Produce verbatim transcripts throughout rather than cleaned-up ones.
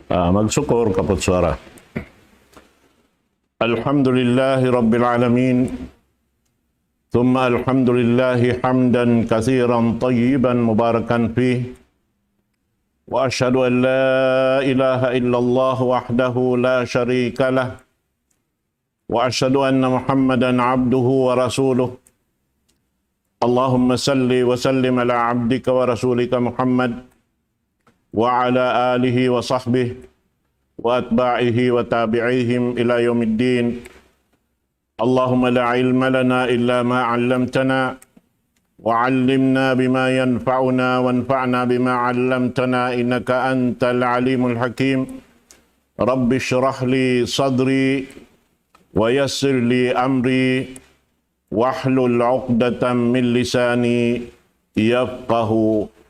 Ah, magsukur kaput suara. الحمد لله رب العالمين. ثم الحمد لله حمدا كثيرا طيبا مباركا فيه. وأشهد أن لا إله إلا الله وحده لا شريك له. وأشهد أن محمدا عبده ورسوله. اللهم صل وسلم على عبدك ورسولك محمد وعلى آله وصحبه وأتباعه وتابعيهم إلى يوم الدين. اللهم لا علم لنا إلا ما علمتنا، وعلمنا بما ينفعنا، وانفعنا بما علمتنا، إنك أنت العليم الحكيم. رب اشرح لي صدري، ويسر لي أمري، واحلل عقدة من لساني يفقه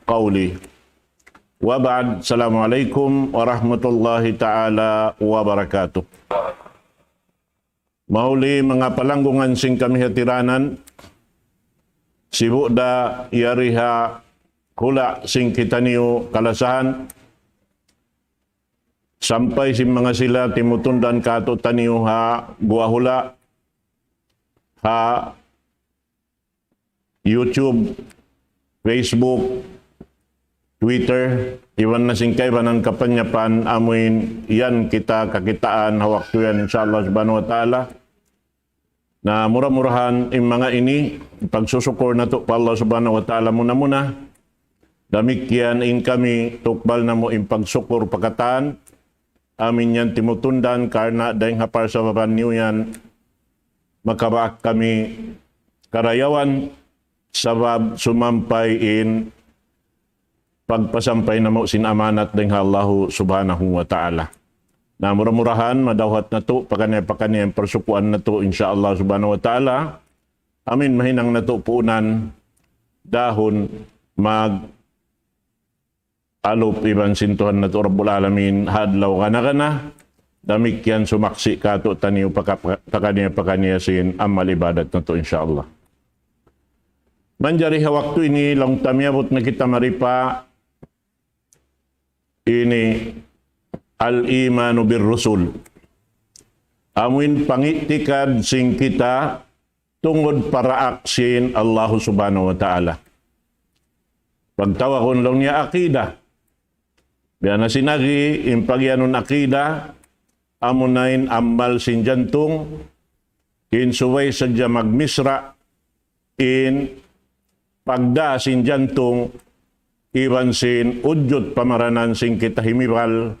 قولي. وبعد، السلام عليكم ورحمة الله تعالى وبركاته. Mahuli manga palanggungan sin kami hatiranan, sibu' da yari ha hula' sin kitaniyu kalasahan, sampay sin manga sila timutundan katu'taniyu ha guwa hula', ha YouTube, Facebook, Twitter, iban na sin kaibanan kapanyapan amuin yan kita kakitaan ha waktu yan, insya Allah subhanahu wa ta'ala. Na mura-murahan in manga ini, pagsusukur natu' pa Allah subhanahu wa ta'ala muna-muna. Damikkiyan in kami tukbal namu' in pagsukur pa katan, amin yan timutundan karna' dayng ha parsababan niyu yan makabaak kami karayawan sabab sumampay in pagpasampay namu' sin amanat dayng ha Allahu subhanahu wa ta'ala. Na mura-murahan madawhat natu' pakaniya-pakaniya in parsukuan natu', insya Allah subhanahu wa ta'ala. Amin mahinang natu' puunan dahun mag alup iban sin Tuhan natu' Rabbul Alamin ha adlaw gana-gana, damikkiyan sumaksi' katu'taniyu paka-, pakaniya-pakaniya sin amal ibadat natu', insya Allah. Manjari ha waktu ini, laung ta miyabut na kita mari pa ini al-imanu bir rusul. Amuin pangitikad sin kita tungud pa daak sin Allahu subhanahu wa ta'ala. Pagtawagun laung niya akida. Biya' na sin agi, in pagiyanun akida, amuna in amal sin jantung, in subay sadja magmisra', in pagdā sin jantung, iban sin ujud pamaranan sin kita himibal,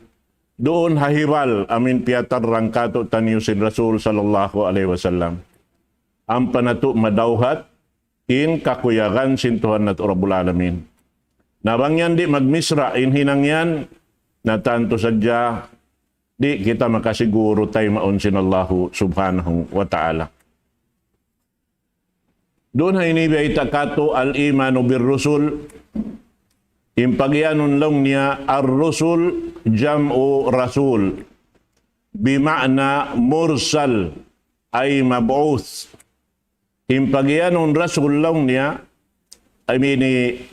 duun ha hibal amin piyatarrang katu'taniyu sin Rasul sallallahu alayhi wasallam. Ampa natu' madawhat in kakuyagan sin Tuhan natu' Rabbul Alamin. Na bang yan di' magmisra' in hinang yan, na tantu sadja di' kita makasiguru taymaun sin Allahu subhanahu wa ta'ala. Duun ha ini biyayta' katu' al-imanu bir rusul, in pagiyanun laung niya ar-rusul jam'u rasul, bima'na mursal, ay mab'uth. In pagiyanun rasul laung niya, I mean,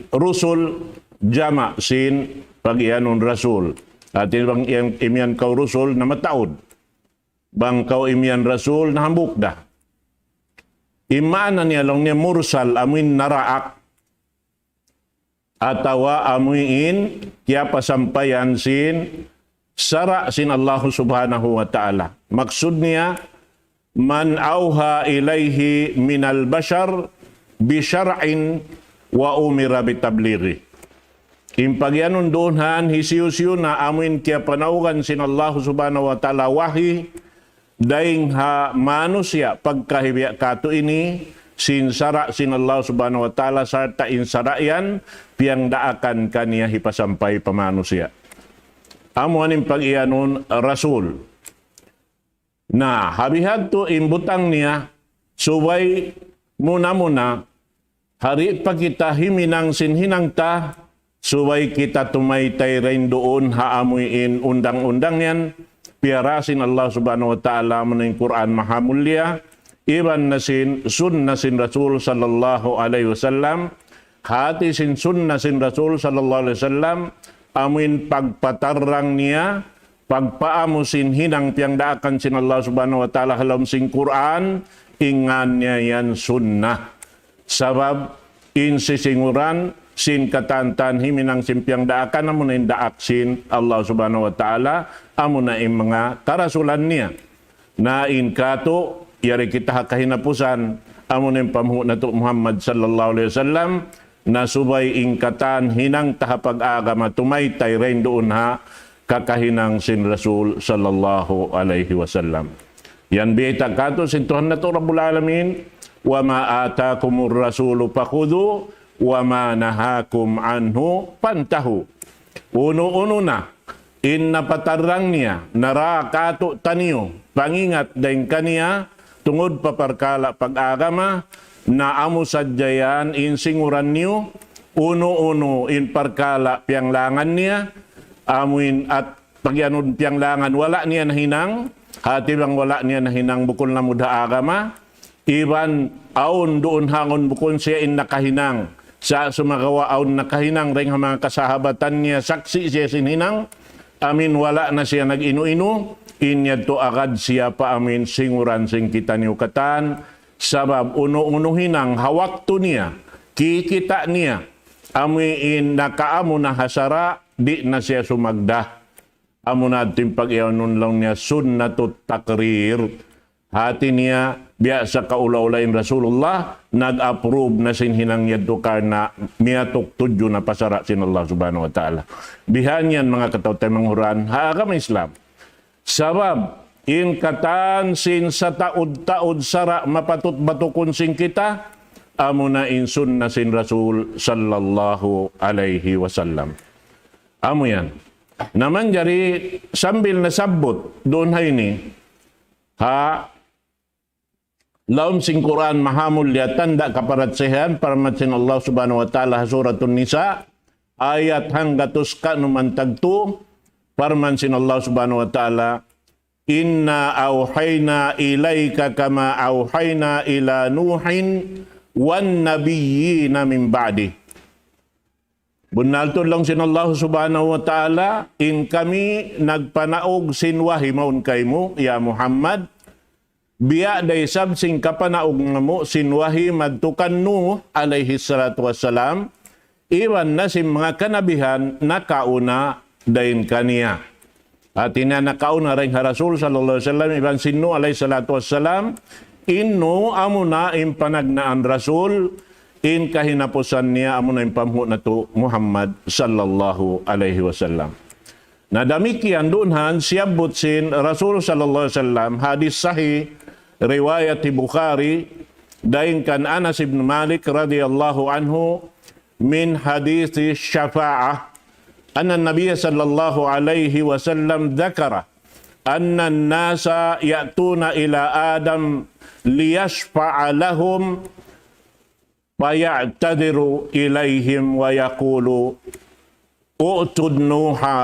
rusul jama' sin pagiyanun rasul. Hati bang yan, imiyan kaw rusul na mataud. Bang kaw imiyan rasul na hambuuk da. In maana niya laung niya mursal amuin naraak atawa amuin kiyapasampayan sin sara' sin Allahu subhanahu wa ta'ala. Maksud niya, من أوحى إليه من البشر بشرع وأمر بتبليغه. In pagiyanun duun han hisiyu-siyu na amuin kiyapanaugan sin Allahu subhanahu wa ta'ala wahi, dayng ha manusiya' pagkahi biya' katu' ini, sin sara' sin Allah subhanahu wa ta'ala, sarta' in sara' yan piyangdaakan kaniya hipasampay pa manusiya'. Amu yan in pagiyanun rasul. Na, ha bihadtu in butang niya, subay muna-muna, ha di' pa kita himinang sin hinang ta, subay kita tumaytay dayn duun ha amuin undang-undang yan, piyara sin Allah subhanahu wa ta'ala, amuna in Qur'an maha mulia, iban na sin sunna sin Rasul sallallahu alayhi wasallam, hati sin sunna sin Rasul sallallahu alayhi wasallam, amuin pagpatarrang niya, pagpaamu sin hinang piyangdaakan sin Allah Subhanahu wa Ta'ala ha lawm sin Qur'an, in ngan niya yan sunnah. Sabab in sisinguran sin katan-katan himinang sin piyangdaakan, amuna in daak sin Allah Subhanahu wa Ta'ala, amuna in manga karasulan niya. Na in katu', yari kita ha kahinapusan, amuna in panghu' natu' Muhammad sallallahu alayhi wasallam, na subay in katan hinang ta ha pag-agama tumaytay dayn duun ha kakahinang sin Rasul sallallahu alayhi wasallam. Yan biyayta' katu' sin Tuhan natu' Rabbul Alamin, وما آتاكم الرسول فخذوه وما نهاكم عنه فانتهوا. Unu-unu na in napatarrang niya, nara katu' taniyu, pangingat dayn kaniya, tungud pa parkala' pag-agama, na amu sadja yan in singuran niyu, unu-unu in parkala' piyanglangan niya, amuin at pagiyanun piyanglangan, wala' niya nahinang, hati bang wala' niya nahinang bukun lamud ha agama, iban awn duun hangun bukun siya in nakahinang. Sa' sumagawa' awn nakahinang dayn ha manga kasahabatan niya, saksi' siya sin hinang, amin wala' na siya nag-inu-inu, in yadtu agad siya pa amin singuran sin kitaniyu katan, sabab unu-unu hinang ha waktu niya, kikita' niya, amuin nakaamu na ha sara', di' na siya sumagda. Amuna in pag-iyanun laung niya sunnatut takrir. Hati niya, biya' sa kaula-ula in Rasulullah, nag-approve na sin hinang yadtu karna' miyatuk tudju na pa sara' sin Allah Subhanahu wa Ta'ala. Bihan yan manga kataw-taymanghuran ha agama Islam. Sabab, in katan sin sataud-taud sara' mapatut batukun sin kita, amuna in sunnah sin Rasul sallallahu alayhi wasallam. Amu yan. Na manjari sambil nasabbut duun ha ini, ha lawm sin Qur'an mahamulliya tanda' kaparatsayaan, parman sin Allah Subhanahu wa Ta'ala ha Suratun Nisa, ayat hanggatus kanuman tagtu, parman sin Allah Subhanahu wa Ta'ala, إنا أوحينا إليك كما أوحينا إلى نوح والنبيين من بعده. Bunnal tuud laung sin Allah Subhanahu wa Ta'ala, in kami nagpanaug sin wahi mawn kaymu, ya Muhammad, biya' da isab sin kapanaug namu' sin wahi madtu kan Nuh alayhi salatu wassalam, iban na sin manga kanabihan nakauna dayn kaniya. Hati niya nakauna dayn ha Rasul sallallahu alayhi wasallam, iban sin Nuh alayhi salatu wassalam, in Nuh amuna in panagnaan Rasul, in kahinapusan niya amuna in panghu' natu' Muhammad sallallahu alayhi wasallam. Na damikkiyan duun ha siyabbut sin Rasul sallallahu alayhi wasallam, hadis sahih, riwayat Bukhari, dayn kan Anas ibn Malik radiyallahu anhu, من حديث الشفاعة أن النبي صلى الله عليه وسلم ذكر أن الناس يأتون إلى آدم ليشفع لهم فيعتذر إليهم ويقول: ائتوا نوحا،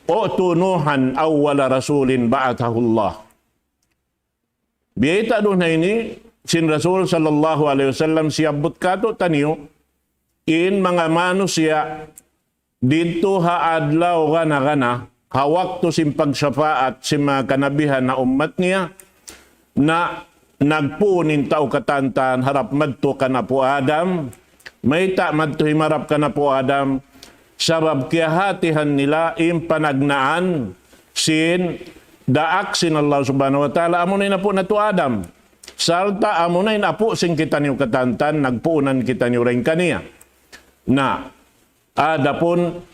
ائتوا نوحا أول رسول بعثه الله. Biyayta' duun ha ini, sin Rasul sallallahu alayhi wasallam siyabbut katu'taniyu, in manga manusiya' didtu ha adlaw gana-gana, ha waktu sin pagsapaat sin manga kanabihan ha ummat niya, na nagpuun in tau katan-katan harap madtu kan Apu' Adam, mayta' madtu himarap kan Apu' Adam, sabab kiyahatihan nila in panagnaan sin daak sin Allah Subhanahu wa Ta'ala, amuna in apu' natu' Adam. Sarta' amuna in apu' sin kitaniyu katan-katan, nagpuunan kitaniyu dayn kaniya. Na, adapun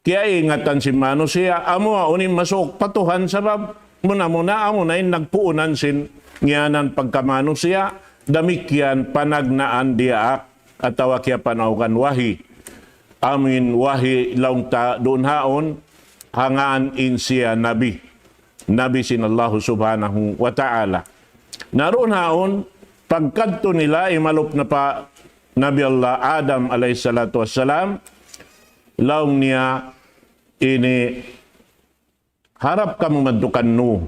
kiyaingatan sin manusiya', amu awn in masuuk pa Tuhan sabab muna-muna amuna in nagpuunan sin ngiyanan pagkamanusiya', damikkiyan panagnaan diyaak atawa kiyapanaugan wahi. Amuin wahi laung ta duun haun, hangkan in siya nabi. Nabi sin Allah Subhanahu wa Ta'ala. Na duun haun, pagkadtu nila imalup na pa Nabi Allah Adam alayhi salatu wassalam, laung niya ini harap kamu madtu kan Nuh.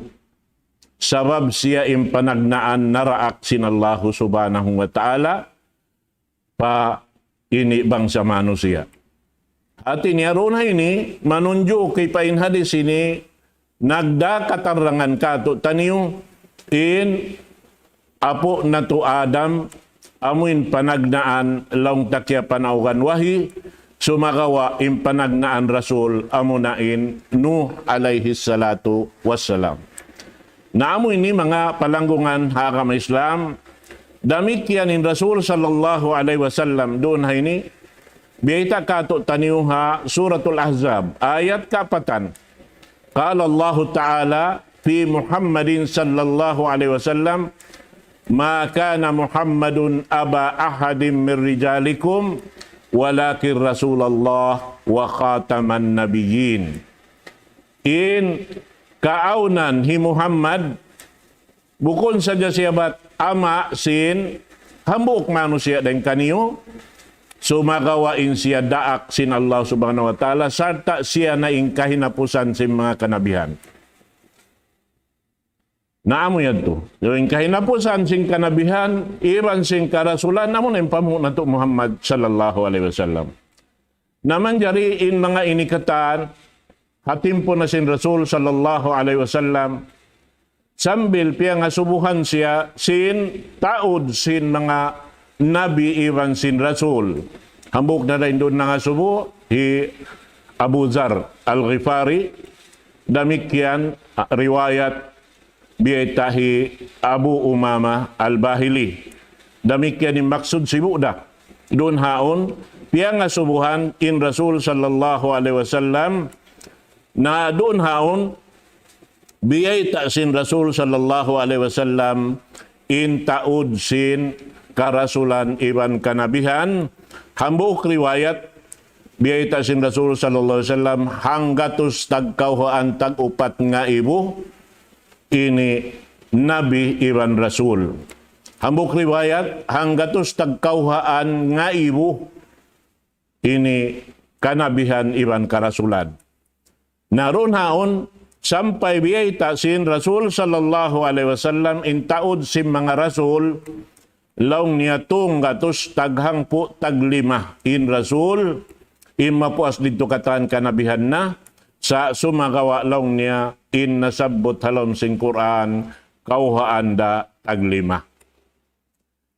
Sabab siya in panagnaan naraak sin Allah Subhanahu wa Ta'ala pa ini bangsa manusiya'. Hati niya duun ha ini, manunjuki pa in hadis ini, Nagdā katarangan kātu'niyu in apu' natu' Adam, amuin panagnaan laung ta kiyapanaugan wahi, sumagawa' in panagnaan Rasul amuna in Nuh alayhi salatu wassalam. Na amu ini manga palanggungan ha agama Islam, damikkiyan in Rasul sallallahu alayhi wasallam duun ha ini, biyayta' kātu'niyu ha Suratul Ahzab, ayat kaapatan. قال الله تعالى في محمد صلى الله عليه وسلم: ما كان محمد أبا أحد من رجالكم ولكن رسول الله وخاتم النبيين. In kaawnan hi Muhammad, bukun sadja siya bat ama' sin hambuuk manusiya' dayn kaniyu, sumagawa' in siya daak sin Allah Subhanahu wa Ta'ala, sarta' siya na in kahinapusan sin manga kanabihan. Na amu yadtu. So, in kahinapusan sin kanabihan, iban sin karasulan, amu na in panghu' natu' Muhammad sallallahu alayhi wasallam. Na manjari in manga ini katan, ha timpu na sin Rasul sallallahu alayhi wasallam, sambil piyangasubuhan siya sin taud sin manga nabi iban sin rasul. Hambuuk na dayn duun nangasubu, hi Abu Dharr Al-Ghifari, damikkiyan, ah, riwayat biyayta' hi Abu Umama Al-Bahili. Damikkiyan in maksud sibu' da. Duun haun, piyangasubuhan in Rasul sallallahu alayhi wasallam, na duun haun, biyayta' sin Rasul sallallahu alayhi wasallam, in taud sin karasulan iban kanabihan, hambuuk riwayat, biyayta' sin Rasul sallallahu alayhi wasallam, hanggatus tagkawhaan tag-upat ngaibu, ini nabi iban rasul. Hambuuk riwayat, hanggatus tagkawhaan ngaibu ini kanabihan iban karasulan. Na duun haun, sampay biyayta' sin Rasul sallallahu alayhi wasallam in taud sin manga rasul, laung niya tunggatus taghangpu' taglima in rasul, in mapuas didtu katan kanabihan na, sa' sumagawa' laung niya in nasabbut ha lawm sin Qur'an, kawhaan da taglima.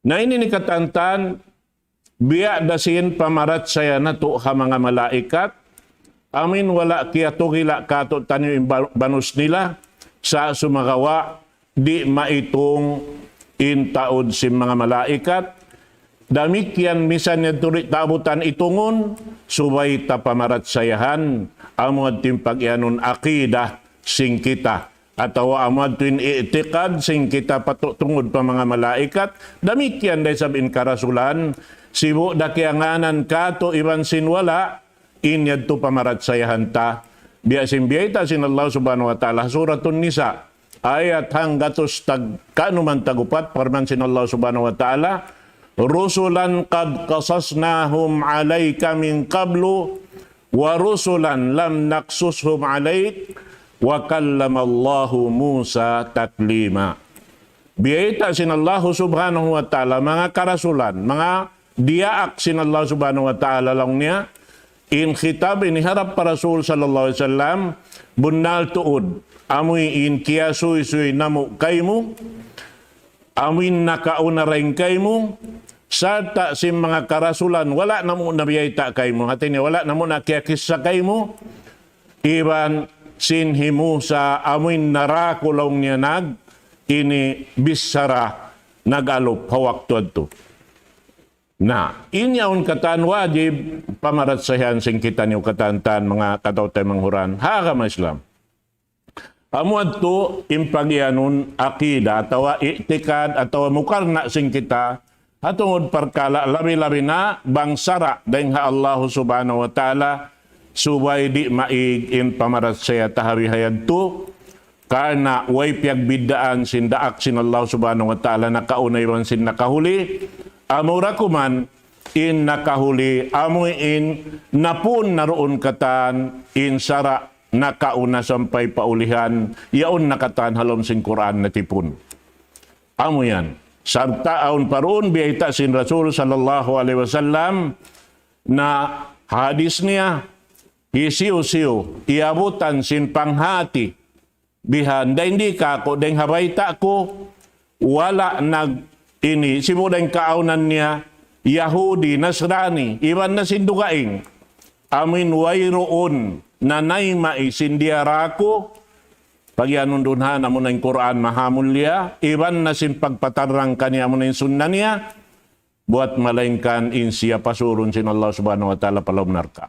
Na ini ini katan, biya' da sin pamarachaya natu' ha manga malaikat, amuin wala' kiyatugila' katu'niyu in ba-, banus nila, sa' sumagawa' di' maitung in taud sin manga malaikat. Damikkiyan misan yadtu di' ta abutan itungun, subay ta pamarachayahan, amu yadtu in pag-iyanun aqidah sin kita. Atawa amu yadtu in i'tiqad sin kita patu-, tungud pa manga malaikat, damikkiyan da isab in karasulan, sibu' da kiyangānan katu' iban sin wala', in yadtu pamarachayahan ta. Biya' sin biyayta' sin Allah Subhanahu wa Ta'ala, Suratun Nisa, ayat hanggatus tag-, kanuman tag-upat, parman sin Allah Subhanahu wa Ta'ala, رسلا قد قصصناهم عليك من قبل ورسلا لم نقصصهم عليك وكلم الله موسى تكليما. Biyayta' sin Allah Subhanahu wa Ta'ala, manga karasulan, manga diyaak sin Allah Subhanahu wa Ta'ala laung niya, in khitab ini harap pa Rasul sallallahu alayhi wasallam, bunnal tuud, amuin kiyasuysuy namu' kaymu, amuin nakauna dayn kaymu, sarta' sin manga karasulan, wala' namu' nabiyayta' kaymu. Hati niya, wala' namu' nakiyakissa kaymu, iban sin hi Musa, amuin naraku laung niya nag, ini bichara nag-alup ha waktu yadtu. Na, in yaun katan wajib, pamarachayahan sin kitaniyu katan manga kataw-taymanghuran ha agama Islam. Amu yadtu in pag-iyanun aqida atawa i'tikad atawa mukarna' sin kita, ha tungud parkala' labi-labi na bang sara' dayn ha Allah Subhanahu wa Ta'ala, subay di' maig in pamarachaya ta ha biha yadtu, karna' way piyagbiddaan sin daak sin Allah Subhanahu wa Ta'ala nakauna iban sin nakahuli, amura kuman in nakahuli, amuin napun na duun katan in sara' nakauna sampay pa ulihan, yaun na katan ha lawm sin Qur'an natipun. Amu yan. Sarta' awn pa duun biyayta' sin Rasul sallallahu alayhi wasallam na hadis niya, hisiyu-siyu iyabutan sin panghati bihan, dayn di kāku', dayn ha bayta' ku, wala' nag ini, sibu' dayn kaawnan niya, Yahudi, Nasrani, iban na sin dugaing. Amuin wayruun nanayma' sin diyara ku, pagiyanun duun ha, amuna in Qur'an mahamulliya, iban na sin pagpatarrang kaniya amuna in sunna niya, buwat malaingkan in siya pasurun sin Allah Subhanahu wa Ta'ala pa lawm narka'.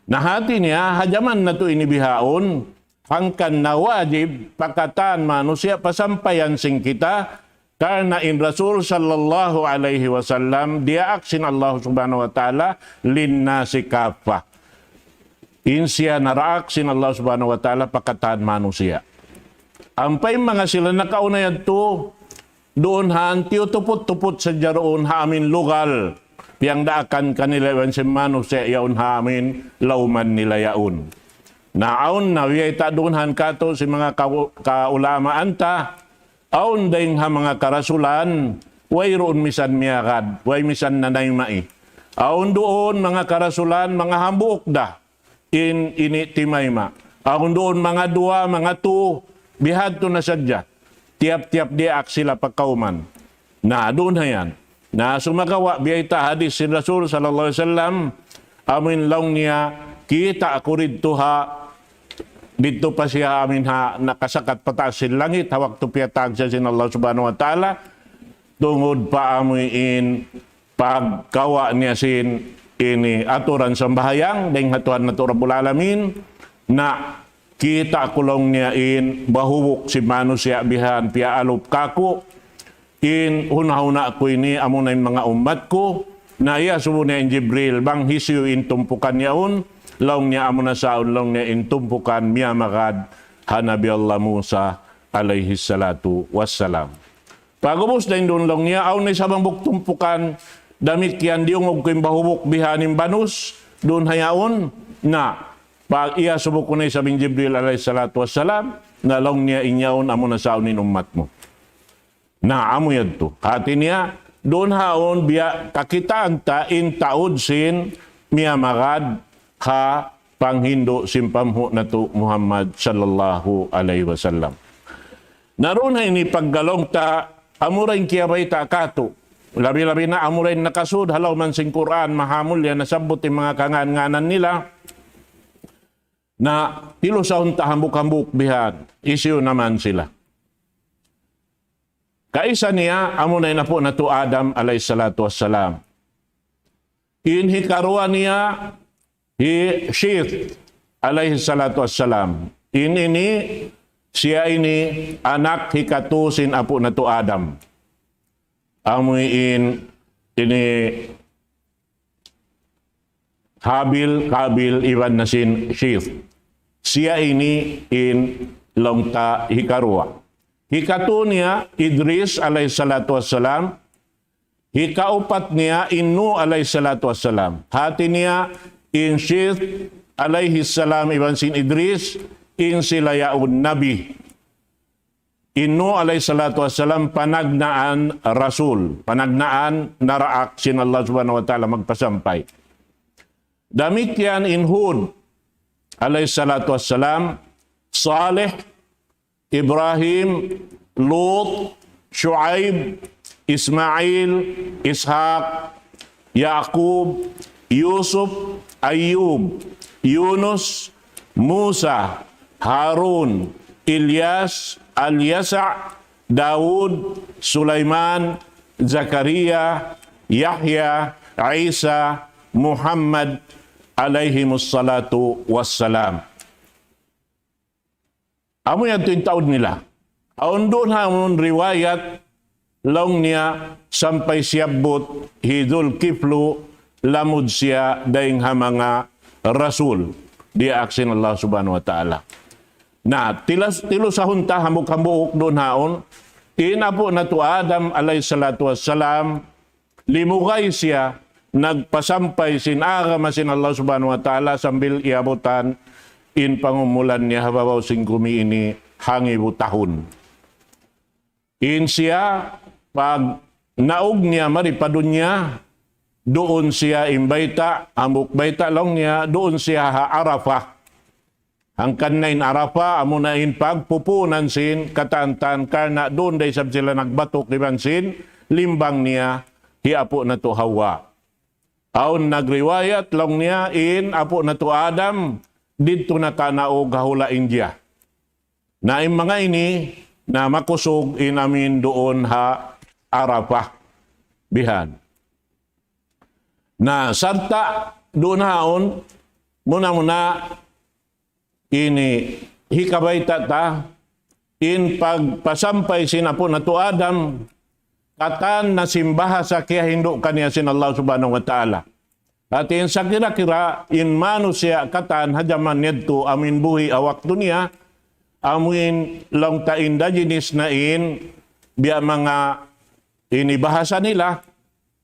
Na hati niya, ha jaman natu' ini bihaun, hangkan na wajib pa katan manusiya' pasampayan sin kita, karna' in Rasul sallallahu alayhi wasallam, diyaak sin Allah Subhanahu wa Ta'ala, للناس كافة. In siya naraak sin Allah Subhanahu wa Ta'ala pa katan manusiya'. Ampa in manga sila nakauna yadtu, duun ha tiyutuput-tuput sadja duun ha amuin lugal. Piyagdaakan kanila iban sin manusiya' yaun ha amuin lawman nila yaun. Na awn na biyayta' duun ha katu' sin manga ka-, kaulamaan ta, awn dayn ha manga karasulan, wayruun misan miyagad, way misan nanayma'i. Awn duun manga karasulan, manga hambuuk da in ini timayma'. Awn duun manga duwa, manga tu, bihadtu na sadja. Tiyap-tiyap diyaak sila pa kawman. Na, duun ha yan. Na, sumagawa', biyayta' hadis sin Rasul sallallahu alayhi wasallam, amuin laung niya, kita' aku didtu ha, didtu pa siya amuin ha, nakasakat pa taas sin langit, ha waktu piyatag siya sin Allah Subhanahu wa Ta'ala, tungud pa amuin pagkawa' niya sin ini aturan sambahayang dayn ha Tuhan natu' Rabbul Alamin, na kita' ku laung niya in bahubuk sin manusiya' bihan piyaalup kāku', in huna'-huna' ku ini amuna in manga ummat ku, na iyasubu niya in Jibril, bang hisiyu in tumpukan yaun, laung niya amuna sa yaun, laung niya in tumpukan miyamagad ha Nabi Allah Musa alayhi salatu wassalam. Pag'ubus dayn duun laung niya, awn na isab hambuuk tumpukan, damikkiyan diyungug ku in bahubuk bihan in banus, duun ha yaun, na, pag-iyasubu ku na isab in Jibril alayhi salatu wassalam, na laung niya in yaun amuna sa yaun in ummat mu. Na, amu yadtu. Hati niya, duun ha yaun biya' kakitaan ta in taud sin miyamagad ha panghindu' sin panghu' natu' Muhammad sallallahu alayhi wasallam. Na duun ha ini pagga laung ta, amura in kiyabayta' katu'. Labi-labi na amura in nakasud ha lawm sin Qur'an, mahamulliya nasabbut in manga kangan-nganan nila. Na tilusahun ta hambuuk-hambuuk bihan, hisiyu na man sila. Kaisa niya, amuna in apu' natu' Adam alayhi salatu wassalam. In hikaruwa niya, hi Shith alayhi salatu wassalam. In ini, siya ini anak hikatu sin apu' natu' Adam. Amu in ini Habil, Kabil, iban na sin Shith. Siya ini in laung ta hikaruwa. Hikatu niya Idris alayhi salatu wassalam. Hikaupat niya in Nuh alayhi salatu wassalam. Hati niya in Shith alayhi salam iban sin Idris, in sila yaun nabi. In Nuh alayhi salatu wassalam panagnaan rasul, panagnaan naraak sin Allah Subhanahu wa Ta'ala magpasampay. Damikkiyan in Hud alayhi salatu wassalam, Salih, Ibrahim, Lut, Shu'aib, Ismail, Ishaq, Yaqub, Yusuf, Ayyub, Yunus, Musa, Harun, Ilyas, Al-Yasa', Dawud, Sulaiman, Zakariya, Yahya, Isa, Muhammad, alayhimus salatu wassalam. Amu yan tuud in taud nila. Awn duun ha amun riwayat, laung niya sampay siyabbut hi Dhul Kiflu, lamud siya dayn ha manga rasul diyaak sin Allah Subhanahu wa Ta'ala. Na, tilas-, tilusahun ta hambuuk-hambuuk duun ha yaun, in apu' natu' Adam alayhi salatu wassalam, limugay siya, nagpasampay sin agama sin Allah Subhanahu wa Ta'ala sambil iyabutan in pangumulan niya ha babaw sin gumi ini hangibu tahun. In siya, pag naug niya mari pa dunya, duun siya in bayta', hambuuk bayta' laung niya, duun siya ha Arafah. Hangkan na in Arafah, amuna in pagpupunan sin katan-katan karna' duun da isab sila nagbatuk iban sin limbang niya hi apu' natu' Hawa. Awn nagriwayat laung niya in apu' natu' Adam didtu nakanaug ha hula' India. Na in manga ini na makusug in amuin duun ha Arafah. Bihan. Na sarta' duun haun, muna-muna ini hikabayta' ta, in pagpasampay sin apu' natu' Adam, katan na sin bahasa kiyahindu' kaniya sin Allah Subhanahu wa Ta'ala. Hati in sakira-kira in manusiya' katan ha jaman yadtu amuin buhi' ha waktu niya, amuin laung ta indigenous na in biya' manga ini bahasa nila,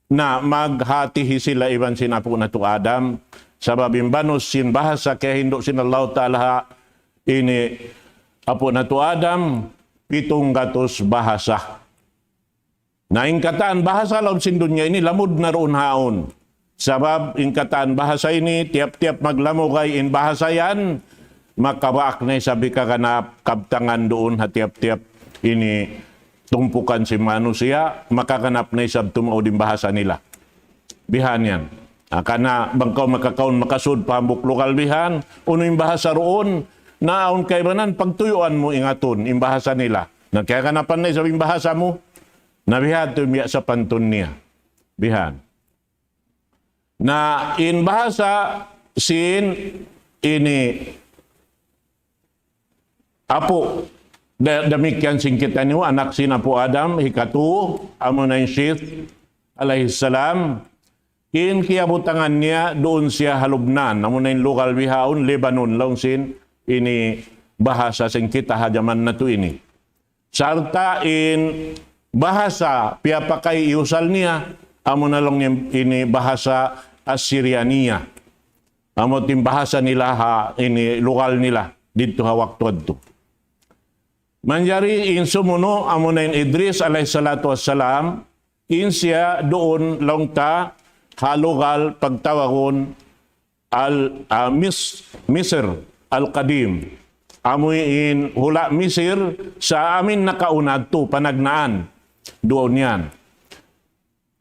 na maghatihi sila iban sin apu' natu' Adam. Sabab in banus sin bahasa kiyahindu' sin Allah Ta'ala ha ini apu' natu' Adam, pitung gatus bahasa. Na in katan bahasa lawm sin dunya ini lamud na duun haun. Sabab in katan bahasa ini, tiyap-tiyap maglamugay in bahasa yan, makabaak na isab hikaganap kabtangan duun ha tiyap-tiyap ini tumpukan sin manusiya', makaganap na isab tumaud in bahasa nila. Bihan yan. Ah, karna' bang kaw makakaun makasud pa hambuuk lugal bihan, unu in bahasa duun, na awn kaibanan pagtuyuan mu ingatun, in bahasa nila. Na kiyaganapan na isab in bahasa mu, na bihan tu in biya' sapantun niya. Bihan. Na in bahasa sin ini apu', da-, damikkiyan sin kitaniyu, anak sin apu' Adam, hikatu, amuna in Seth, alayhi salam, in kiyabutangan niya, duun siya ha Lubnan, amuna in lugal bihaun, Lebanon, laung sin ini bahasa sin kita ha jaman natu' ini. Sarta' in bahasa piyapakay iyusal niya, amuna laung in, ini bahasa Assyrianiya. Amu in bahasa nila ha, ini lugal nila didtu ha waktu yadtu. Manjari in sumunu' amuna in Idris alayhi salatu wassalam, in siya duun laung ta ha lugal pagtawagun al, ah, Mis-, Misir al-Qadim. Amu in hula' Misir sa amuin nakauna yadtu panagnaan. Duun yan.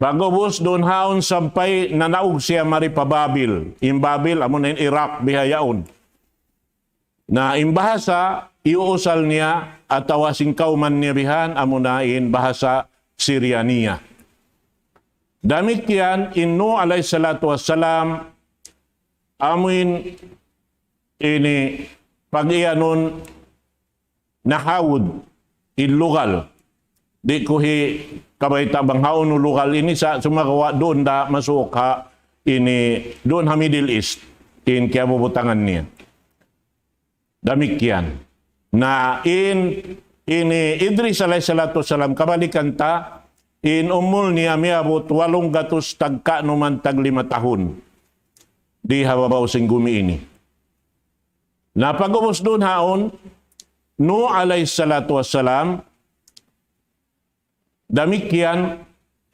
Pag'ubus duun haun sampay nanaug siya mari pa Babil. In Babil, amuna in Iraq, bihaun. Na in bahasa, iyuusal niya, atawa sin kawman niya bihan, amuna in bahasa Syrianiya. Damikkiyan, in Nuh alayhi salatu wassalam, amuin ini pag-iyanun nahawud in lugal. Di' ku hikabayta' bang hawnu lugal ini sa sumagawa' duun da masuuk ha ini duun ha Middle East. In kiyabubutangan niya. Damikkiyan. Na in, ini Idris alayhi salatu wassalam, kabalikan ta, in umul niya miyabut walung gatus tagka numan tag lima tahun. Di ha babaw sin gumi ini. Na pag'ubus duun haun, Nuh alayhi salatu wassalam, damikkiyan,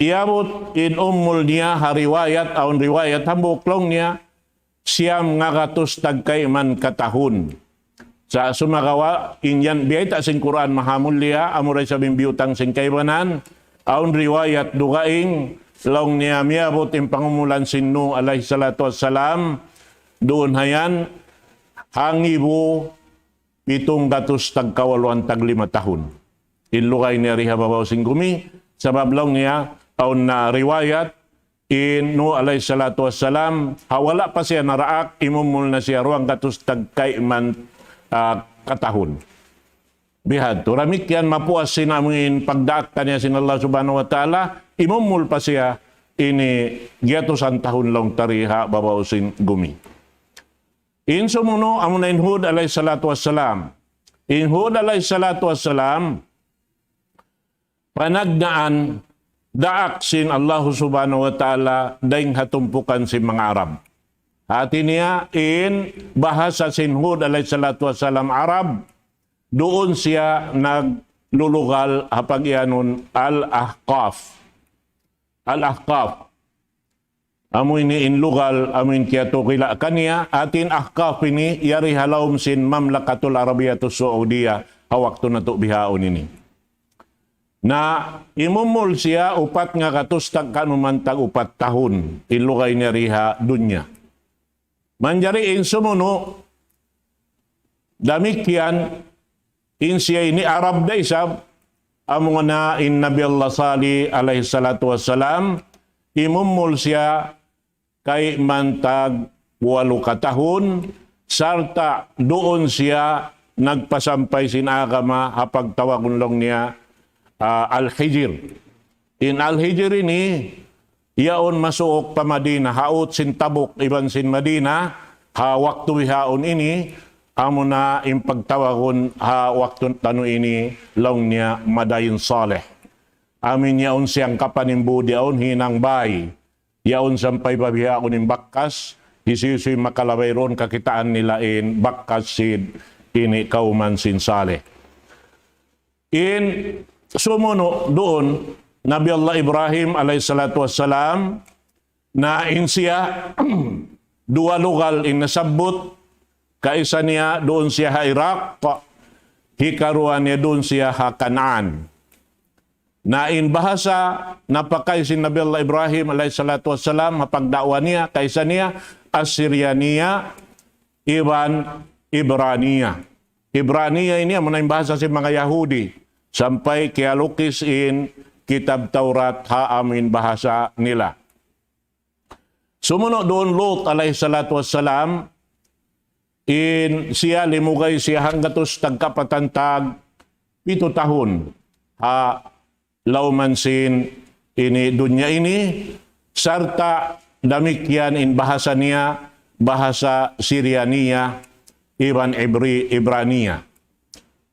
iyabut in umul niya ha riwayat, awn riwayat, hambuuk laung niya, siyam ngagatus tagkayman katahun. Sa sumagawa', in yan biyayta' sin Qur'an mahamulliya, amura isab in biyutang sin kaibanan, awn riwayat dugaing, laung niya miyabut in pangumulan sin Nuh alayhi salatu wassalam, duun ha yan, hangibu pitung gatus tagkawaluan taglima tahun. In lugay niya di ha babaw sin gumi, sabab laung niya, awn na riwayat, in Nuh alayhi salatu wassalam, ha wala' pa siya naraak, imumul na siya ruwang gatus tagkayman, ah, katahun. Bihadtu, damikkiyan mapuas sin amuin pagdaak kaniya sin Allah Subhanahu wa Ta'ala, imumul pa siya ini giyatusan tahun laung ta di ha babaw sin gumi. In sumunu', amuna in Hud alayhi salatu wassalam. In Hud alayhi salatu wassalam, panagnaan daak sin Allah Subhanahu wa Ta'ala dayn ha tumpukan sin manga Arab. Hati niya, in bahasa sin Hud alayhi salatu wassalam Arab, duun siya naglulugal ha pag-iyanun Al-Ahqaf. Al-Ahqaf. Amu ini in lugal, amu in kiyatukila kaniya, atin Ahqaf ini, yari ha lawm sin Mamlakatul Arabiyatus Saudiya, ha waktu natu' bihaun ini. Na imumul siya upat ngagatus tagkanuman tag upat tahun, in lugay niya di ha dunya. Manjari in sumunu', damikkiyan, in siya ini Arab da isab, amuna in Nabi Allah Salih alayhi salatu wassalam, imumul siya kayman tag walu ka tahun, sarta' duun siya nagpasampay sin agama ha pagtawagun laung niya, ah, Al-Hijr. In Al-Hijr ini, yaun masuuk pa Madina, ha ut sin Tabuk iban sin Madina, ha waktu bihaun ini, amuna in pagtawagun ha waktu tanu ini laung niya Madain Saleh. Amu in yaun siyangkapan in būd yaun hinang bay. Yaun sampay pa bihaun in bakkas, hisiyu-siyu makalabay duun kakitaan nila in bakkas sin ini kawman sin Saleh. In sumunu' duun, Nabi Allah Ibrahim alayhi salatu wassalam, na in siya duwa lugal in nasabbut, kaisa niya duun siya ha Iraq, hikaruwa niya duun siya ha Kanaan. Na in bahasa napakay sin Nabi Allah Ibrahim alayhi salatu wassalam, ha pagda'wa niya, kaisa niya Assyrianiya iban Ibraniya. Ibraniya ini amuna in bahasa sin manga Yahudi. Sampay kiyalukis in kitab Taurat ha amu in bahasa nila. Sumunu' duun Lut alayhi salatu wassalam, in siya limugay siya hanggatus tagkapatan tag pitu tahun ha lawman sin ini dunya ini, sarta' damikkiyan in bahasa niya, bahasa Siriyaniya, iban Ibri-, Ibraniya.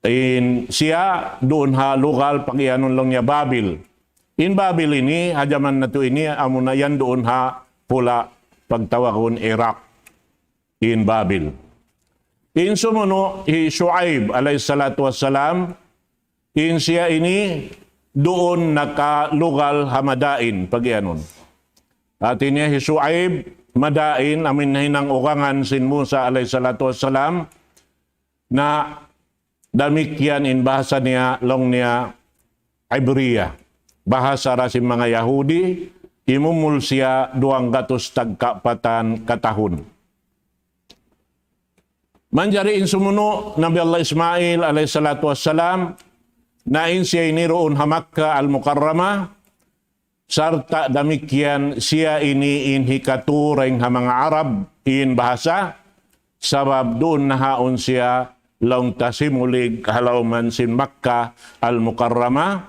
In siya duun ha lugal pagiyanun laung niya Babil. In Babil ini, ha jaman natu' ini, amuna yan duun ha pula pagtawagun Iraq. In Babil. In sumunu', hi Shuaib alayhi salatu wassalam, in siya ini duun nakalugal ha Madain, pagiyanun. Hati niya hi Shuaib, Madain, amu in hinang ugangan sin Musa alayhi salatu wassalam, na damikkiyan in bahasa niya, laung niya Ibriya. Bahasa da sin manga Yahudi, imumul siya duwanggatus tagkapatan ka tahun. Manjari in sumunu', Nabi Allah Ismail alayhi salatu wassalam, na in siya ini duun ha Makkah Al-Mukarramah, sarta' damikkiyan siya ini in hikatu dayn ha manga Arab in bahasa, sabab duun nahaun siya laung ta simulig ha lawman sin Makkah Al-Mukarramah,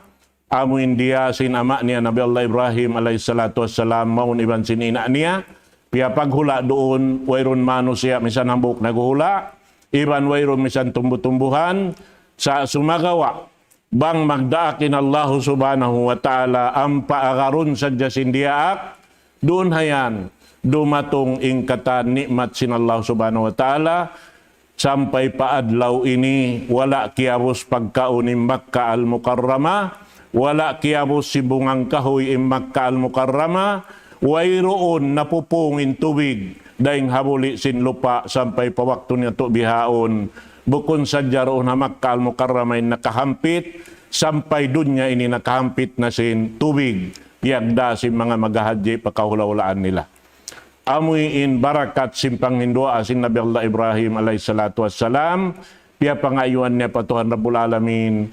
amu in diyā sin ama' niya Nabi Allah Ibrahim alayhi salatu wassalam, mawn iban sin ina' niya, piyapaghula' duun, wayruun manusiya' misan hambuuk naghuhula', iban wayruun misan tumbu-tumbuhan, sa' sumagawa', bang magdaak in Allahu Subhanahu wa Ta'ala ampa agarun sadja sin diyaak, duun hayan dumatung in katan ni'mat sin Allah Subhanahu wa Ta'ala, sampay pa adlaw ini wala' kiyabus pagkaun in Makkah Al-Mukarramah, wala' kiyabus sin bungang kahuy in Makkah Al-Mukarramah, wayruun napupung in tubig dayn ha buli' sin lupa' sampay pa waktu natu' bihaun. Bukun sadja duun ha Makkah Al-Mukarramah in nakahampit, sampay dunya ini nakahampit na sin tubig, piyagdā sin manga maghahadji pa kahula'-hulaan nila. Amu in barakat sin panghinduwaa sin Nabi Allah Ibrahim alayhi salatu wassalam, piyapangayuan niya pa Tuhan Rabbul Alamin,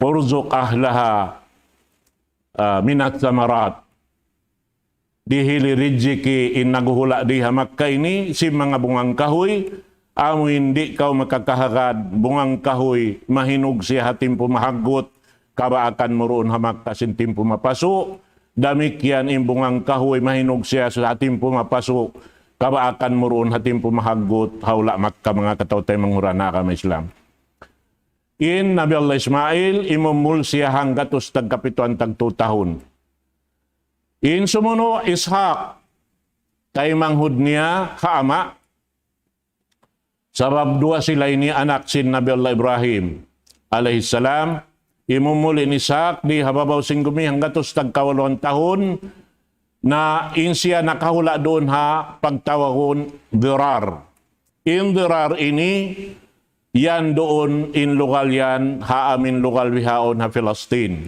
"Warzuq ahlaha, ah, minat samarat." Dihili rijiki in naghuhula' di ha Makkah ini, sin manga bungang kahuy, amu in di' kaw makakahagad, bungang kahuy, mahinug siya ha timpu mahaggut, kabaakan mu duun ha Makkah sin timpu mapasu', damikkiyan in bungang kahuy, mahinug siya ha timpu mapasu', kabaakan mu duun ha timpu mahaggut, ha hula' Makkah, manga kataw-taymanghuran ha agama Islam. In Nabi Allah Ismail, imumul siya hanggatus tagkapituan tagtu tahun. In sumunu' Ishaq, taymanghud niya ha ama', sabab duwa sila ini anak sin Nabi Allah Ibrahim alayhi salam, imumul in Ishaq di ha babaw sin gumi hanggatus tagkawaluan tahun, Na in siya nakahula' duun ha pagtawagun Dirar. In Dirar ini, yan duun in lugal yan, ha amin lugal bihaun ha Filistin.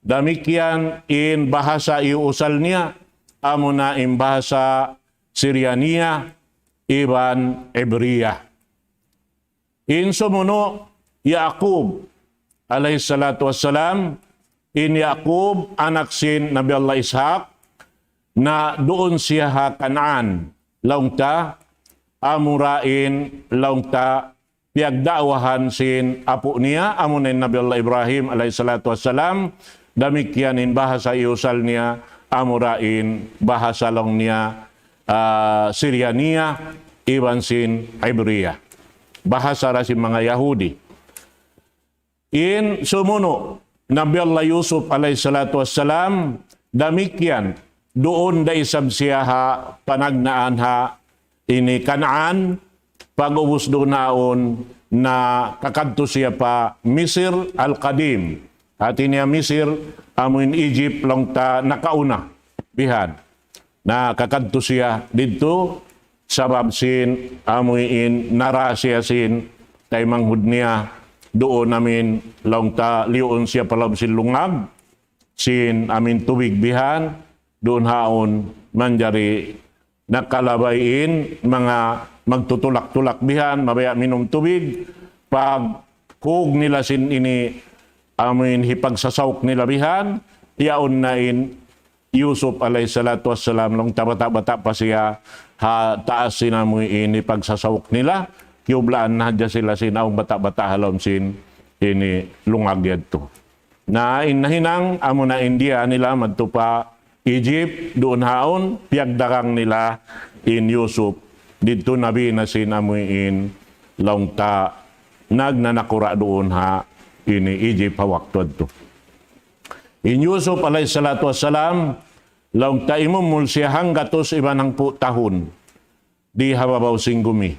Damikkiyan in bahasa iyuusal niya, amuna in bahasa Siriyaniya, iban Ibriya. In sumunu', Yaqub, alayhi salatu wassalam, in Yaqub, anak sin Nabi Allah Ishaq, na duun siya ha Kanaan, laung ta, amura in, laung ta, piyagdaawahan sin apu' niya, amuna in Nabi Allah Ibrahim, alayhi salatu wassalam, damikkiyan in bahasa iyusal niya, amura in bahasa laung niya, ah, Siriyaniya, iban sin Ibriya. Bahasa da sin manga Yahudi. In sumunu', Nabi Allah Yusuf alayhi salatu wassalam, damikkiyan, duun da isab siya ha panagnaan ha ini Kanaan, pag'ubus duun haun na kakadtu siya pa Misir al-Qadim. Hati niya Misir, amuin Egypt, laung ta nakauna. Bihan. Na kakadtu siya didtu, sabab sin amuin nara siya sin taymanghud niya, duun amin laung ta liyuun siya pa lawm sin lungag, sin amin tubig bihan, duun haun manjari nakalabay in manga magtutulak-tulak bihan, mabaya' minum tubig, pagkug nila sin ini amuin hipagsasauk nila bihan, yaun na in Yusuf alayhi salatu wassalam, laung ta bata'-bata' pa siya, ha taas sin amuin hipagsasauk nila, kiyublaan na hadja sila sin awn bata'-bata' ha lawm sin ini lungag yadtu. Na in nahinang, amuna in diyā nila madtu pa Egypt, duun haun, piyagdagang nila in Yusuf, didtu nabi na sin amuin laung ta nagnanakura' duun ha ini Egypt ha waktu yadtu. In Yusuf alayhi salatu wassalam, laung ta imumul siya hanggatus iban hangpu' tahun di ha babaw sin gumi.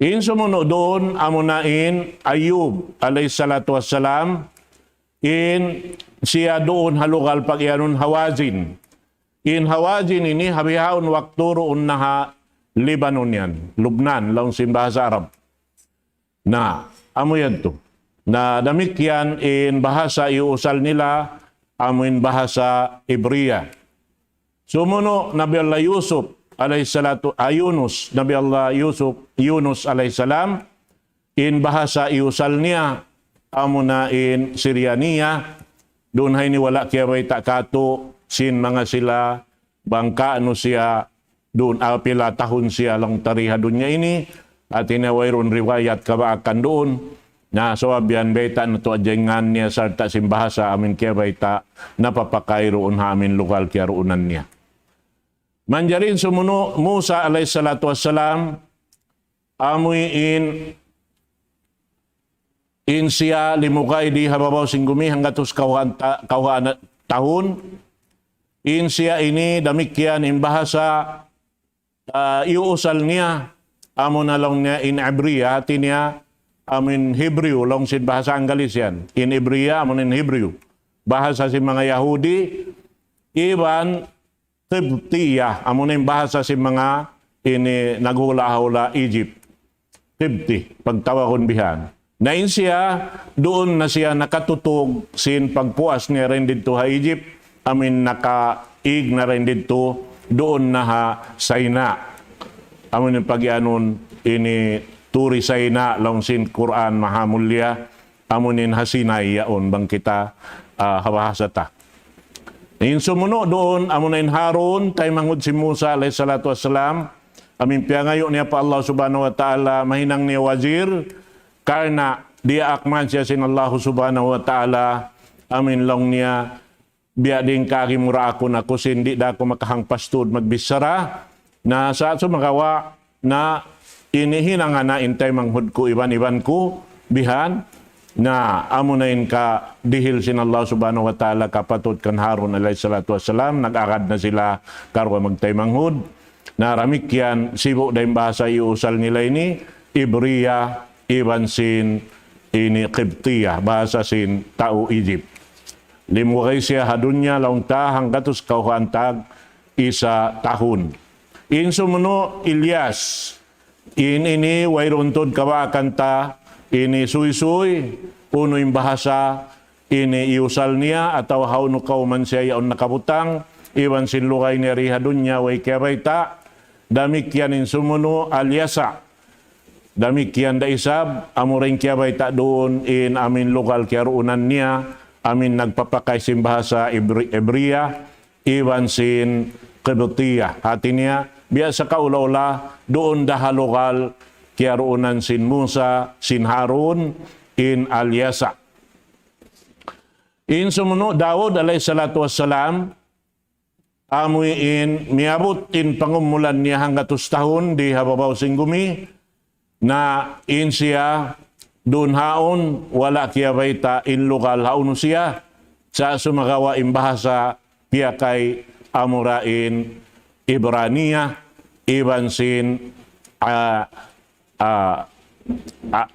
In sumunu' duun, amuna in Ayub alayhi salatu wassalam, in siya duun ha lugal pag-iyanun Hawazin. In Hawazin ini ha bihaun waktu duun na ha Lebanon yan, Lubnan, laung sin bahasa Arab. Na, amu yadtu. Na, damikkiyan in bahasa iyuusal nila, amu in bahasa Ibriya. Sumunu', Nabi Allah Yusuf, alayhi salatu, ah, Yunus, Nabi Allah Yusuf, Yunus alayhi salam, in bahasa iyusal niya, amuna in Siriyaniya, duun ha ini wala' kiyabayta' katu', sin manga sila, bang kaunu siya, duun, ah, pila tahun siya laung ta di ha dunya ini, hati niya wayruun riwayat kabaakan duun. Na, sabab yan bayta' natu' hadja in ngan niya sarta' sin bahasa amin kiyabayta', napapakay duun ha amin lugal kiyaduunan niya. Manjari in sumunu', Musa alayhi salatu wassalam, amuin in siya limugay di ha babaw sin gumi hanggatus kawhaan ta-, kawhaan tahun. In siya ini damikkiyan in bahasa, ah, iyuusal niya, amuna laung niya in Ibriya, hati niya, amuin Hebrew, laung sin bahasa Anggalis yan. In Ibriya, amuna in Hebrew. Bahasa sin manga Yahudi, iban Qibtiya, amuna in bahasa sin manga ini naghula'-hula' Egypt. Qibti, pagtawagun bihan. Na in siya, duun na siya nakatutug sin pagpuas niya dayn didtu ha Egypt, amuin nakaig na dayn didtu, duun na ha Sinai. Amuin pag-iyanun ini Turi Sinai, laung sin Qur'an Mahamulliya, amuin ha Sinai yaun bang kita, ah, ha bahasa ta. In sumunu' duun, amuna in Harun, taymanghud sin Musa alayhi salatu wassalam, amuin piyangayu' niya pa Allah subhanahu wa ta'ala, mahinang niya wazir, karna' diyaak man siya sin Allah subhanahu wa ta'ala, amuin laung niya, biya' diin kaagi mu ra aku na aku sin di' da aku makahangpas tuud magbichara, na sa' sumagawa' na ini hinanga na in taymanghud ku iban-iban ku bihan, na amuna in kadihil sin Allah subhanahu wa ta'ala kapatut kan Harun alayhi salatu wassalam, nag-agad na sila karuwa magtaymanghud. Na damikkiyan sibu' da in bahasa iyuusal nila ini, Ibriya, iban sin ini Qibtiya, bahasa sin tau Egypt. Limugay siya ha dunya laung ta hanggatus kawhaan tag isa tahun. In sumunu' Ilyas. In ini wayruun tuud kabaakan ta ini suysuy, unu in bahasa ini iyusal niya, atawa hawnu kawman siya yaun nakabutang, iban sin lugay niya di ha dunya way kiyabayta', damikkiyan in sumunu' Alyasa'. Damikkiyan da isab, amura in kiyabayta' duun in amuin lugal kiyaruunan niya, amuin nagpapakay sin bahasa Ibri-, Ibriya, iban sin Qibtiya. Hati niya, biya' sa kaula-ula, duun da ha lugal kiyaruunan sin Musa, sin Harun, in Alyasa'. In sumunu' Daud alayhi salatu wassalam, amuin miyabut in pangumulan niya hanggatus tahun di ha babaw sin gumi, na in siya duun haun wala' kiyabayta' in lugal hawnu siya, sa' sumagawa' in bahasa piyakay amura in Ibraniya, iban sin, ah, ah, ah,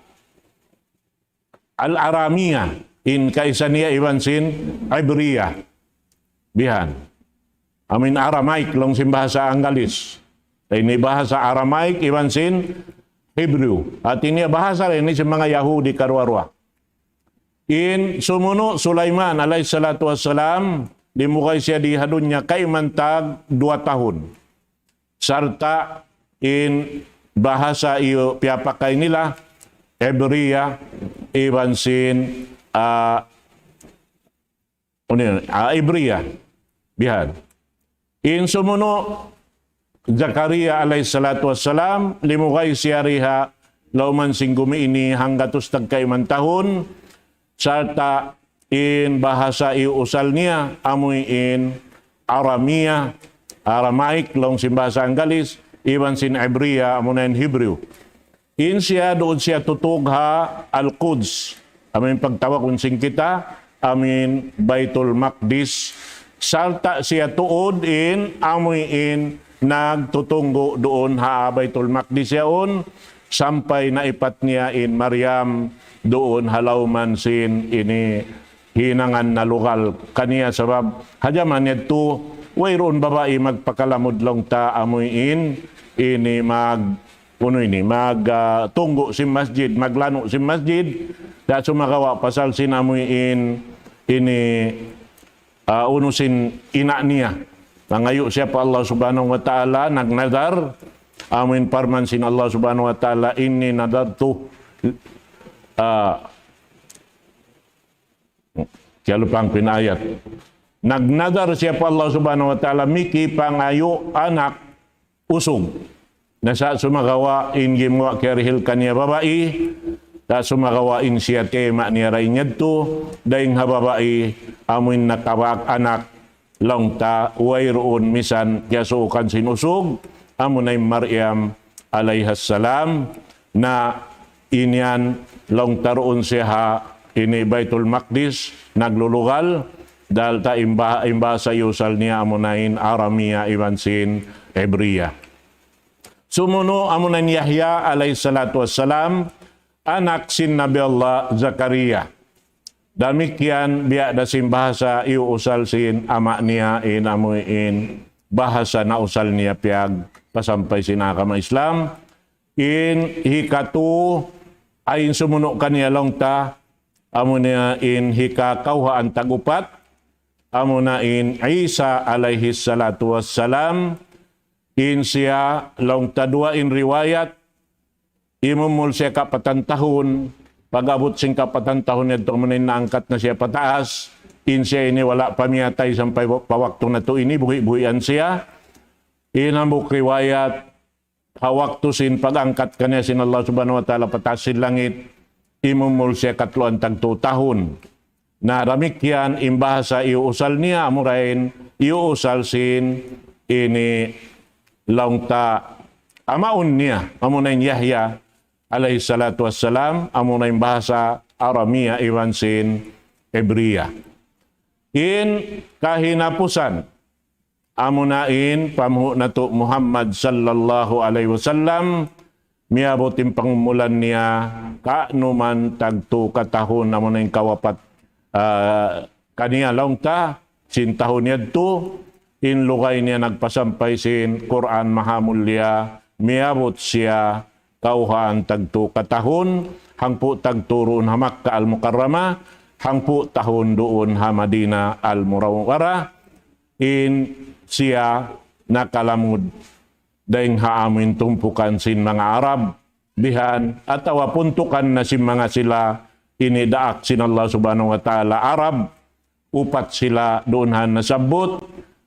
Al-Aramiya, in kaisa niya iban sin Ibriya. Bihan. Amuin Aramaic, laung sin bahasa Anggalis. Ini bahasa Aramaic iban sin Hebrew. Hati niya bahasa ini sin manga Yahudi karuwa-ruwa. In sumunu' Sulaiman alayhi salatu wassalam, limugay siya di ha dunya kayman tag duwa tahun. Sarta' in bahasa iyu piyapakay nila, Ibriya, iban sin, ah, unu yan? Ah, Ibriya. Bihan. In sumunu' Zakaria alayhi salatu wassalam, limugay siya di ha lawm sin gumi ini hanggatus tagkayman tahun, sarta' in bahasa iyusal niya, amuin Aramiya, Aramaic, laung sin bahasa Anggalis, iban sin Ibriya, amuna in Hebrew. In siya duun siya tutug ha Al-Quds. Amuin pagtawagun sin kita, amuin Baitul Maqdis. Sarta' siya tuud in, amuin nagtutunggu' duun ha Baitul Maqdis yaun, sampay naipat niya in Maryam duun ha lawm sin ini hinangan na lugal kaniya sabab ha jaman yadtu wayruun babai magpakalamud laung ta amuin ini mag, unu ini, mag, ah, tunggu' sin masjid, maglanu' sin masjid, da sumagawa' pasal sin amuin ini, ah, unu sin ina' niya. Nangayu' siya pa Allah Subhanahu wa Ta'ala, nagnadar, amuin parman sin Allah Subhanahu wa Ta'ala, "Inni nadartu," ah, kiyalupahan ku in ayat. Nagnadar siya pa Allah Subhanahu wa Ta'ala, miki pangayu' anak usug. Na sa' sumagawa' in gimuwa' kiyarihil kaniya babai, sa' sumagawa' in siya tema niya dayn yadtu, dayn ha babai, amuin nakabak anak, laung ta wayruun misan kiyasuukan sin usug, amuna in Maryam alayhas salam, na in yan laung ta duun siya ha ini Baitul Maqdis, naglulugal, dahil ta in ba-, in bahasa iyusal niya amuna in Aramiya iban sin Ibriya. Sumunu' amuna in Yahya alayhis salatu wassalam, anak sin Nabi Allah Zakaria. Damikkiyan biya' da sin bahasa iyusal sin ama' niya in amuin bahasa nausal niya piyagpasampay sin agama Islam. In hikatu, ay in sumunu' kaniya laung ta, amuna in hikakawhaan tag-upat, amuna in Isa alayhis salatu wassalam, in siya laung ta duwa in riwayat, imumul siya kapatan tahun, pag-abut sin kapatan tahun yadtu amuna in naangkat na siya pataas, in siya ini wala' pa miyatay sampay wa-, pa waktu natu' ini, buhi'-buhian siya. In hambuuk riwayat, ha waktu sin pag-angkat kaniya sin Allah Subhanahu wa Ta'ala pataas sin langit, imumul siya katluan tagtu tahun. Na damikkiyan in bahasa iyusal niya, amura in iyusal sin ini laung ta amaun niya, amuna in Yahya alayhis salatu wassalam, amuna in bahasa Aramiya iban sin Ibriya. In kahinapusan, amuna in panghu' natu' Muhammad sallallahu alayhi wasallam, miyabut in pangumulan niya, ka'numan tagtu katahun, amuna in kawapat, ah, kaniya laung ta, sin tahun yadtu, in lugay niya nagpasampay sin Qur'an mahamulliya, miyabut siya kawhaan tagtu katahun, hangpu' tagtu duun ha Makkah Al-Mukarramah, hangpu' tahun duun ha Madinah Al-Munawwarah, in siya nakalamud dayn ha amuin tumpukan sin manga Arab, bihan, atawa puntukan na sin manga sila ini daak sin Allah Subhanahu wa Ta'ala Arab, upat sila duun ha nasabbut,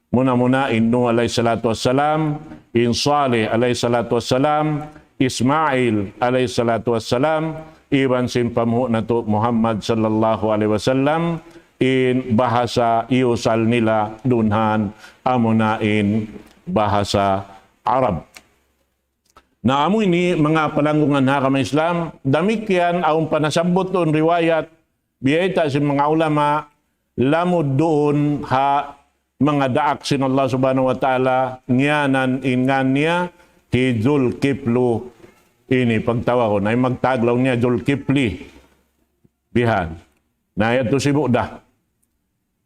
muna-muna in Nuh alayhi salatu wassalam, in Salih alayhi salatu wassalam, Ismail alayhi salatu wassalam, iban sin pamuhu' natu' Muhammad sallallahu alayhi wasallam, in bahasa iyusal nila duun ha amuna in bahasa Arab. Na amu ini manga palanggungan ha agama Islam, damikkiyan awn pa nasabbut duun riwayat, biyayta' sin manga ulama, lamud duun ha manga daak sin Allah Subhanahu wa Ta'ala, ngiyanan in ngan niya, hi Zulkiflu ini pagtawagun, ay magtaglaw niya Zulkifli. Bihan. Na yadtu sibu' da.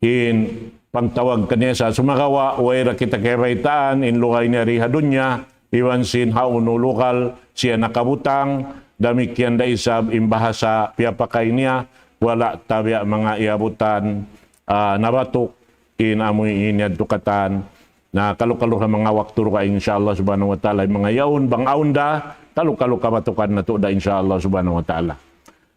In pagtawag kaniya sa sumagawa', way da kita kabaytaan, in lugay niya di ha dunya, iban sin ha unu lugal siya nakabutang, damikkiyan da isab in bahasa piyapakay niya, wala' tabiya' manga iyabutan, ah, nabatuk, in amu ini yadtu katan. Na kalu-kalu ha manga waktu dugaing, insya Allah Subhanahu wa Ta'ala, in manga yaun, bang awn da, kalu-kalu kabatukan natu' da, insya Allah Subhanahu wa Ta'ala.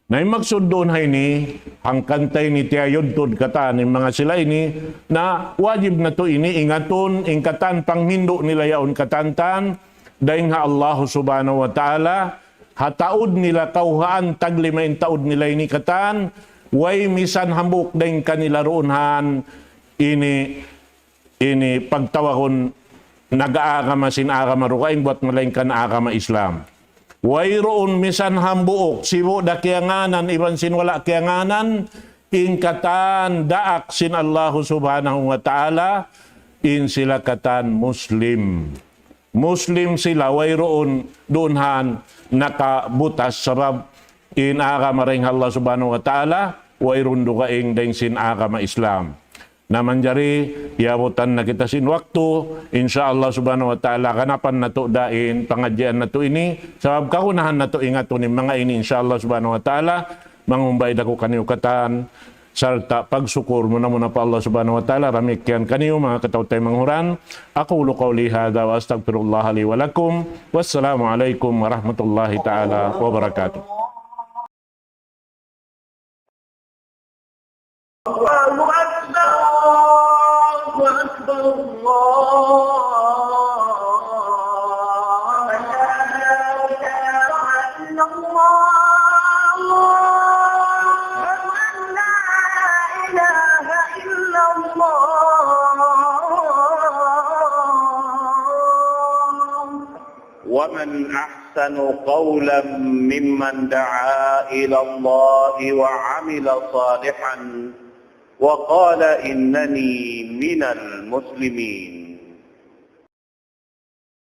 Na in maksud duun ha ini, hangkan ta ini tiyayudtud katan in manga sila ini, na wajib natu' ini ingatun, in katan panghindu' nila yaun katantan, dayn ha Allah Subhanahu wa Ta'ala, ha taud nila kawhaan taglima in taud nila ini katan, way misan hambuuk dayn kanila duun ha ini ini pagtawagun nag-aagama sin agama dugaing bat malaingkan agama Islam. Wayruun misan hambuuk, sibu' da kiyangānan, iban sin wala' kiyangānan, in katan daak sin Allahu Subhanahu wa Ta'ala, in sila katan Muslim. Muslim sila, wayruun duun ha nakabutas sabab in agama dayn ha Allah Subhanahu wa Ta'ala, wayruun dugaing dayn sin agama Islam. Na manjari, iyabutan na kita sin waktu, insya Allah Subhanahu wa Ta'ala, ganapan natu' da in pangadjian natu' ini, sabab kagunahan natu' ingatun in manga ini, insya Allah Subhanahu wa Ta'ala, mangumbay da aku kaniyu katan, sarta' pagsukur muna-muna pa Allah Subhanahu wa Ta'ala, damikkiyan kaniyu, manga kataw-taymanghuran. أقول قولي هذا وأستغفر الله لي ولكم. والسلام عليكم ورحمة الله تعالى وبركاته. الله أكبر، الله أكبر، الله أكبر. لا إله إلا الله. أشهد أن لا إله إلا الله. ومن أحسن قولا ممن دعا إلى الله وعمل صالحا وقال إنني من المسلمين.